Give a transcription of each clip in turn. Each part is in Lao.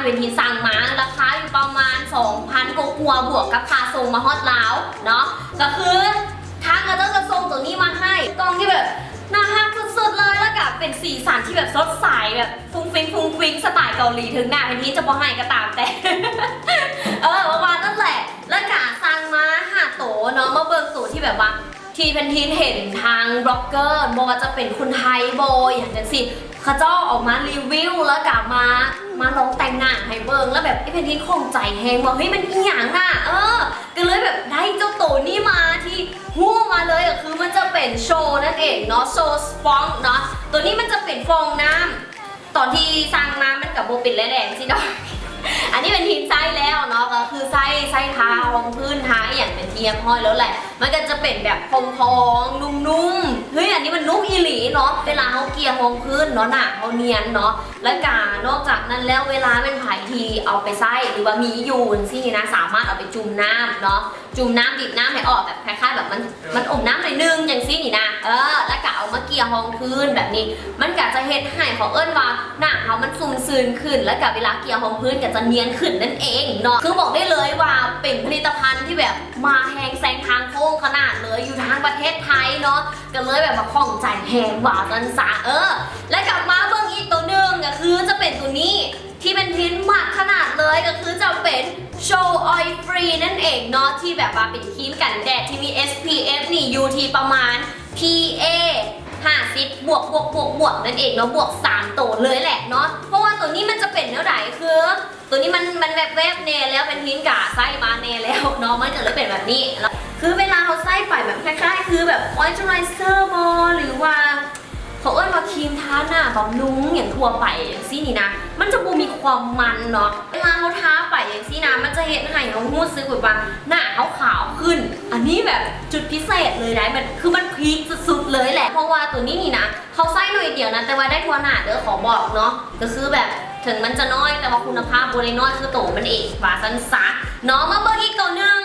ເປັນທີ່ສັ່ງມາ ລາຄາຢູ່ປະມານສອງພັນກວ່າໆ ບວກກັບຄ່າສົ່ງມາຮອດລາວເນາະ. ກໍຄືທາງເຂົາເຈົ້າຈະສົ່ງໂຕນີ້ມາໃຫ້ ກ່ອງທີ່ແບບໜ້າຮັກສຸດໆເລີຍ ແລ້ວກໍເປັນສີສັນທີ່ແບບສົດໃສ ແບບຟຸ້ງຟິ້ງຟຸ້ງຟິ້ງ ສະໄຕເກົາຫຼີ ເຖິງໜ້າແຜ່ນດິນຈະບໍ່ໃຫ້ກໍຕາມແຕ່ ເອີ ປະມານນັ້ນແຫຼະ. ແລ້ວກະສັ່ງມາຫ້າໂຕເນາະ ມາເບິ່ງໂຕທີ່ແບບວ່າ ທີ່ເພັນທິນເຫັນທາງບລັອກເກີ ບໍ່ວ່າຈະເປັນຄົນໄທບໍ່ ອີ່ຫຍັງຈັ່ງຊີ້ ເຂົາເຈົ້າເອົາມາຣີວິວ ແລ້ວກະມາ ມາລອງແຕ່ງໜ້າໃຫ້ເບິ່ງ ແລ້ວແບບ ເອີ ເພັນທິນຂ້ອງໃຈແຮງວ່າ ເຮີ້ຍ ມັນອີ່ຫຍັງນະ ເອີ ກໍເລີຍແບບໄດ້ເຈົ້າໂຕນີ້ມາ ທີ່ຮູ້ມາເລີຍ ກໍຄືມັນຈະເປັນໂຊນັ້ນເອງເນາະ ໂຊສະປອງເນາະ. ໂຕນີ້ມັນຈະເປັນຟອງນ້ຳ ຕອນທີ່ສັ່ງມາມັນກໍບໍ່ເປັນແຫຼງໆ ຊີ້ດອກ. ອັນນີ້ເປັນທີມໃຊ້ແລ້ວເນາະ ກໍຄືໃຊ້ ໃຊ້ທາຮອງພື້ນ ທາອີ່ຫຍັງເປັນທີ່ຮຽບຮ້ອຍແລ້ວແຫຼະ ມັນກໍຈະເປັນແບບພອງໆ ນຸ້ມໆ. ເຮີ້ຍ ອັນນີ້ມັນນຸ້ມອີ່ຫຼີເນາະ ເວລາເຮົາເກ່ຍຮອງພື້ນເນາະ ໜ້າເຮົານຽນເນາະ. ແລ້ວກະນອກຈາກນັ້ນແລ້ວ ເວລາແມ່ນໃຜທີ່ເອົາໄປໃຊ້ ຫຼືວ່າມີຢູ່ຈັ່ງຊີ້ນີ້ນະ ສາມາດເອົາໄປຈຸ່ມນ້ຳເນາະ ຈຸ່ມນ້ຳ ບີບນ້ຳໃຫ້ອອກ ແບບຄ້າຍໆ ແບບມັນ ມັນອົມນ້ຳໜ້ອຍໜຶ່ງຈັ່ງຊີ້ນີ້ນະ ເອີ ແລ້ວກະເອົາມາເກ່ຍຮອງພື້ນແບບນີ້ ມັນກະຈະເຮັດໃຫ້ ເຂົາເອີ້ນວ່າ ໜ້າເຮົາມັນຊຸ່ມຊື່ນຂຶ້ນ ແລ້ວກະເວລາເກ່ຍຮອງພື້ນກະຈະນຽນຂຶ້ນນັ້ນເອງເນາະ. ຄືບອກໄດ້ເລີຍວ່າເປັນຜະລິດຕະພັນທີ່ແບບມາແຮງແຊງທາງໂຄ້ງຂະໜາດເລີຍ ຢູ່ທາງປະເທດໄທເນາະ ກໍເລີຍແບບວ່າຂ້ອງໃຈແຮງວ່າຊັ້ນຊະ. ເອີ ແລ້ວກະມາເບິ່ງອີກໂຕໜຶ່ງ ກໍຄືຈະເປັນໂຕນີ້ ທີ່ເປັນທີ່ມັກຂະໜາດເລີຍ ກໍຄືຈະເປັນໂຊອອຍຟຣີນັ້ນເອງເນາະ ທີ່ແບບວ່າເປັນຄຣີມກັນແດດທີ່ມີ ເອສ ພີ ເອັຟ ນີ້ຢູ່ທີ່ປະມານ ພີ ເອ ຫ້າສິບ ບວກ ບວກ ບວກ ບວກ ນັ້ນເອງເນາະ ບວກສາມໂຕເລີຍແຫຼະເນາະ. ເພາະວ່າໂຕນີ້ມັນຈະເປັນແນວໃດ ຄືໂຕນີ້ມັນ ມັນແວບໆ ແດ່ແລ້ວ ເປັນທີ່ກະໃຊ້ມາແດ່ແລ້ວເນາະ ມັນກໍເລີຍເປັນແບບນີ້. ຄືເວລາເຮົາໃຊ້ໄປແບບຄ້າຍໆ ຄືແບບມອຍເຈີໄລເຊີບໍ ຫຼືວ່າ ເຂົາເອີ້ນວ່າຄຣີມທາໜ້າບຳລຸງຫຍັງທົ່ວໄປຈັ່ງຊີ້ນີ້ນະ ມັນຈະບໍ່ມີຄວາມມັນເນາະ. ເວລາເຮົາທາໄປຈັ່ງຊີ້ນະ ມັນຈະເຮັດໃຫ້ເຮົາຮູ້ສຶກແບບວ່າໜ້າເຮົາຂາວຂຶ້ນ. ອັນນີ້ແບບຈຸດພິເສດເລີຍໄດ໋ ມັນ ຄືມັນພີກສຸດໆເລີຍແຫຼະ ເພາະວ່າໂຕນີ້ນີ້ນະ ເຂົາໃຊ້ໜ້ອຍດຽວນະ ແຕ່ວ່າໄດ້ທົ່ວໜ້າເດີ ຂໍບອກເນາະ. ກໍຄືແບບເຖິງມັນຈະນ້ອຍ ແຕ່ວ່າຄຸນນະພາບບໍ່ໄດ້ນ້ອຍຄືໂຕມັນເອງ ວ່າຊັ້ນຊະເນາະ. ມາເບິ່ງອີກໂຕໜຶ່ງ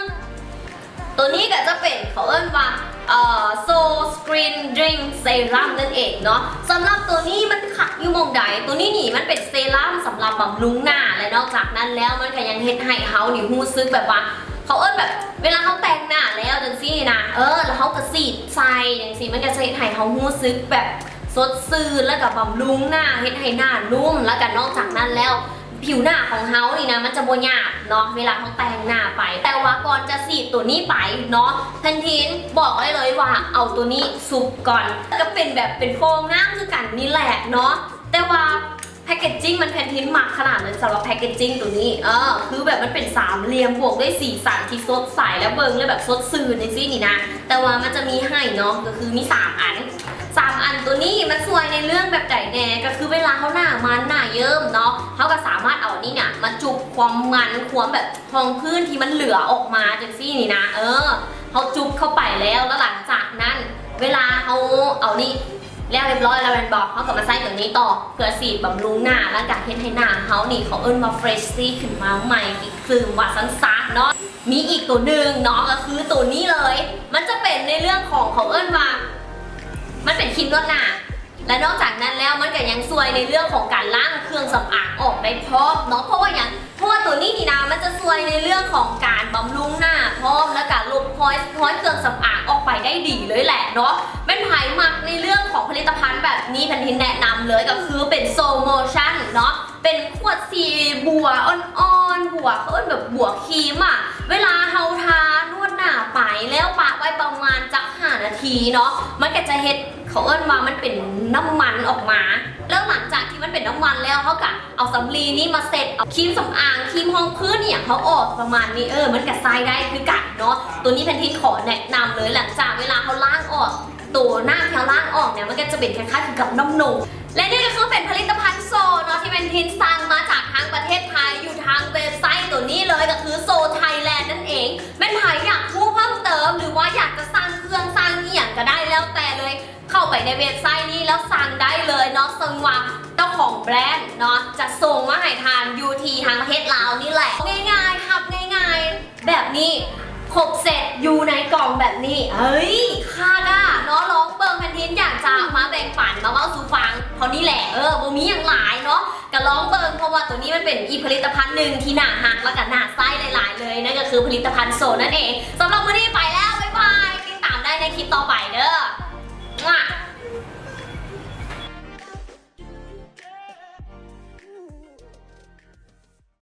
ໂຕນີ້ກໍຈະເປັນ ເຂົາເອີ້ນວ່າ ເອີ ໂຊສະກຣີນດຣິງເຊຣັມນັ້ນເອງເນາະ. ສຳລັບໂຕນີ້ມັນຄັກຢູ່ໝ່ອງໃດ? ໂຕນີ້ນີ້ມັນເປັນເຊຣັມສຳລັບບຳລຸງໜ້າ ແລະ ນອກຈາກນັ້ນແລ້ວ ມັນກໍຍັງເຮັດໃຫ້ເຮົານີ້ຮູ້ສຶກແບບວ່າ ເຂົາເອີ້ນແບບ ເວລາເຮົາແຕ່ງໜ້າແລ້ວຈັ່ງຊີ້ນະ ເອີ ແລ້ວເຮົາກໍສີດໃສ່ຈັ່ງຊີ້ ມັນກໍຈະເຮັດໃຫ້ເຮົາຮູ້ສຶກແບບສົດຊື່ນ ແລ້ວກໍບຳລຸງໜ້າ ເຮັດໃຫ້ໜ້ານຸ້ມ ແລ້ວກໍນອກຈາກນັ້ນແລ້ວ ຜິວໜ້າຂອງເຮົານີ້ນະ ມັນຈະບໍ່ຫຍາບເນາະ ເວລາເຮົາແຕ່ງໜ້າໄປ. ແຕ່ວ່າກ່ອນຈະສີດໂຕນີ້ໄປເນາະ ແພນທີນບອກໄວ້ເລີຍວ່າເອົາໂຕນີ້ຊຸບກ່ອນ ກໍເປັນແບບເປັນຟອງນ້ຳຄືກັນນີ້ແຫຼະເນາະ. ແຕ່ວ່າແພັກເກດຈິ້ງມັນ ແພນທີນມັກຂະໜາດເລີຍ ສຳລັບແພັກເກດຈິ້ງໂຕນີ້ ເອີ ຄືແບບມັນເປັນສາມຫຼ່ຽມ ບວກດ້ວຍສີສັນທີ່ສົດໃສ ແລະ ເບິ່ງແລ້ວແບບສົດຊື່ນຈັ່ງຊີ້ນີ້ນະ. ແຕ່ວ່າມັນຈະມີໃຫ້ເນາະ ກໍຄືມີສາມອັນ ສາມອັນໂຕນີ້ມັນຊ່ວຍໃນເລື່ອງແບບໃດແດ່? ກໍຄືເວລາເຮົາໜ້າມັນໜ້າເຍິ້ມເນາະ ເຮົາກໍສາມາດເອົາອັນນີ້ນະມາຈຸບຄວາມມັນ ຄວາມແບບຮອງພື້ນທີ່ມັນເຫຼືອອອກມາຈັ່ງຊີ້ນີ້ນະ ເອີ ເຮົາຈຸບເຂົ້າໄປແລ້ວ ແລ້ວຫຼັງຈາກນັ້ນ ເວລາເຮົາເອົານີ້ແລ້ວຮຽບຮ້ອຍແລ້ວແມ່ນບໍ່ ເຮົາກໍມາໃຊ້ໂຕນີ້ຕໍ່ ເພື່ອສີດບຳລຸງໜ້າ ແລ້ວກໍເຮັດໃຫ້ໜ້າເຮົານີ້ ເຂົາເອີ້ນວ່າເຟຣຊຊີຂຶ້ນມາໃໝ່ອີກຄືນ ວ່າຊັ້ນຊະເນາະ. ມີອີກໂຕໜຶ່ງເນາະ ກໍຄືໂຕນີ້ເລີຍ ມັນຈະເປັນໃນເລື່ອງຂອງ ເຂົາເອີ້ນວ່າ ມັນເປັນຄຣີມນວດໜ້າ ແລະ ນອກຈາກນັ້ນແລ້ວ ມັນກໍຍັງຊ່ວຍໃນເລື່ອງຂອງການລ້າງເຄື່ອງສຳອາງອອກໄດ້ພ້ອມເນາະ. ເພາະວ່າຫຍັງ? ເພາະວ່າໂຕນີ້ນີ້ນະ ມັນຈະຊ່ວຍໃນເລື່ອງຂອງການບຳລຸງໜ້າພ້ອມ ແລ້ວກໍລົບຮອຍ ຮອຍເຄື່ອງສຳອາງອອກໄປໄດ້ດີເລີຍແຫຼະເນາະ. ແມ່ນໃຜມັກໃນເລື່ອງຂອງຜະລິດຕະພັນແບບນີ້ ແພນທີນແນະນຳເລີຍ ກໍຄືເປັນໂຊໂມຊັນເນາະ ເປັນຂວດສີບົວອ່ອນໆ ບົວ ເຂົາເອີ້ນແບບບົວຄຣີມອະ ເວລາເຮົາທານວດໜ້າໄປແລ້ວປະໄວ້ປະມານຈັກຫ້ານາທີເນາະ ມັນກໍຈະເຮັດ ເຂົາເອີ້ນວ່າມັນເປັນນ້ຳມັນອອກມາ ແລ້ວຫຼັງຈາກທີ່ມັນເປັນນ້ຳມັນແລ້ວ ເຮົາກໍເອົາສຳລີນີ້ມາເຊັດ ເອົາຄຣີມສຳອາງ ຄຣີມຮອງພື້ນອີ່ຫຍັງເຮົາອອກປະມານນີ້ ເອີ ມັນກໍໃຊ້ໄດ້ຄືກັນເນາະ. ໂຕນີ້ແພນທີນຂໍແນະນຳເລີຍ ຫຼັງຈາກເວລາເຮົາລ້າງອອກ ໂຕນ້ຳທີ່ເຮົາລ້າງອອກເນຍ ມັນກໍຈະເປັນຄ້າຍໆຄືກັບນ້ຳນົມ. ແລະ ນີ້ກໍຄືເປັນຜະລິດຕະພັນໂຊເນາະ ທີ່ແມ່ນທິນສັ່ງມາຈາກທາງປະເທດໄທ ຢູ່ທາງເວັບໄຊໂຕນີ້ເລີຍ ກໍຄືໂຊໄທແລນນັ້ນເອງ. ແມ່ນໃຜຢາກຮູ້ເພີ່ມເຕີມ ຫຼືວ່າຢາກຈະສັ່ງເຄື່ອງສັ່ງອີ່ຫຍັງກໍໄດ້ ແລ້ວແຕ່ເລີຍ ເຂົ້າໄປໃນເວັບໄຊນີ້ແລ້ວສັ່ງໄດ້ເລີຍເນາະ ເຊິ່ງວ່າເຈົ້າຂອງແບຣນເນາະ ຈະສົ່ງມາໃຫ້ທ່ານຢູ່ທີ່ທາງປະເທດລາວນີ້ແຫຼະ. ງ່າຍໆ ຮັບງ່າຍໆ ແບບນີ້ ຄົບເຊັດຢູ່ໃນກ່ອງແບບນີ້ ເອີຍ ຄ່າດາເນາະ. ລອງເບິ່ງ ແພນທີນຢາກ ຈະມາແບ່ງປັນ ມາເວົ້າສູ່ຟັງເທົ່ານີ້ແຫຼະ. ເອີ ບໍ່ມີຫຍັງຫຼາຍເນາະ ກະລອງເບິ່ງ ເພາະວ່າໂຕນີ້ມັນເປັນອີກຜະລິດຕະພັນໜຶ່ງທີ່ໜ້າຮັກ ແລ້ວກະໜ້າໃຊ້ຫຼາຍໆເລີຍ ນັ້ນກະຄືຜະລິດຕະພັນໂຊນນັ້ນເອງ. ສຳລັບມື້ນີ້ໄປແລ້ວ ບາຍບາຍ ຕິດຕາມໄດ້ໃນຄລິບຕໍ່ໄປເດີ້.